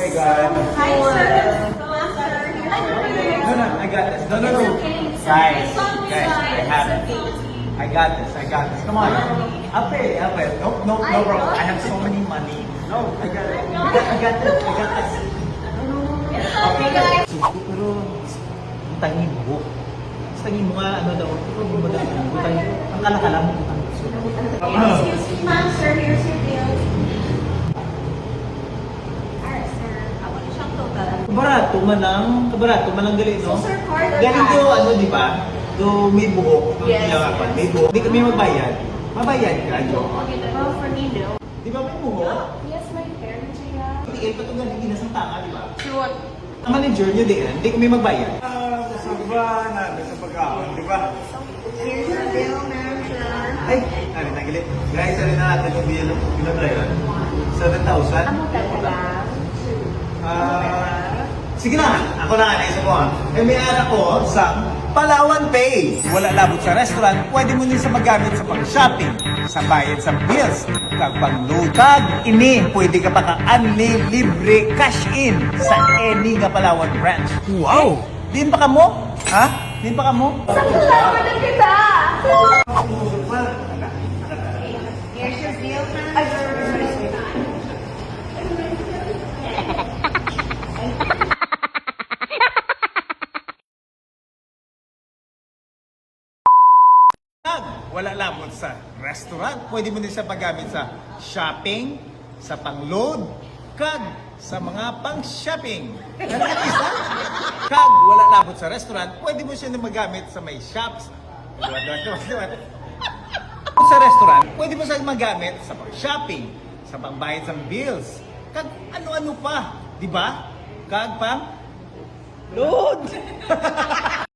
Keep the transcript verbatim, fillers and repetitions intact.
Hi, sir. No, no, I got this. No, no, no. Guys, guys, I have it. I got this. I got this. Come on. Ape, ape. No, no, no, bro. I have so many money. No, I got it. I got, I got this. I got this. Okay, guys. Pero, ang tangi mo. Basta yung mga ano daw, ito yung mga daw, butang, ang kalakalan mo, butang. Excuse me, ma'am, sir, here's your bill. Ay, sir, ako na siyang total. Kabarato man ang, kabarato man ang gali, no? So, sir, card or Galing cash? Do, ano, di ba? Do may buhok, do Yes, kailangan pa, yes. May buhok. Di kami magbayad. Mabayad ka, Jo. Okay, well, for me, no. Di ba may buhok? Yes, my parents, yeah. Hindi, eh, patugan, hindi na sa tanga, di ba? Sure. Ang manager niyo din, hindi kami magbayad. Ah, kasagwa na, sa pagkaon, di ba? Here's your bill, ma'am, sir. Ay, nari, nagili. Guys, sari na natin yung bill. Pila ba yun? Seven thousand? Amo talaga. Ah, sige na, ako na nga, naisip ko, ah. Eh, may ara ko sa Palawan Pay. Wala labot sa restaurant, pwede mo din sa magamit sa pang-shopping, sa bayad sa bills, kag pang-load. Kag ini, pwede ka pa ka-unli libre cash in sa any nga Palawan branch. Wow! Eh, din pa ka mo? Ha? Din pa ka mo? Salamat na kita! Here's your bill, ma'am. Kag wala labot sa restaurant, pwede mo din siya magamit sa shopping, sa pang-load, kag sa mga pang-shopping. Ano yung isa? Kag wala labot sa restaurant, pwede mo siya na magamit sa may shops. Sa restaurant, pwede mo siya magamit sa pang-shopping, sa pangbayad sa bills, kag ano-ano pa, di ba? Kag pang Load!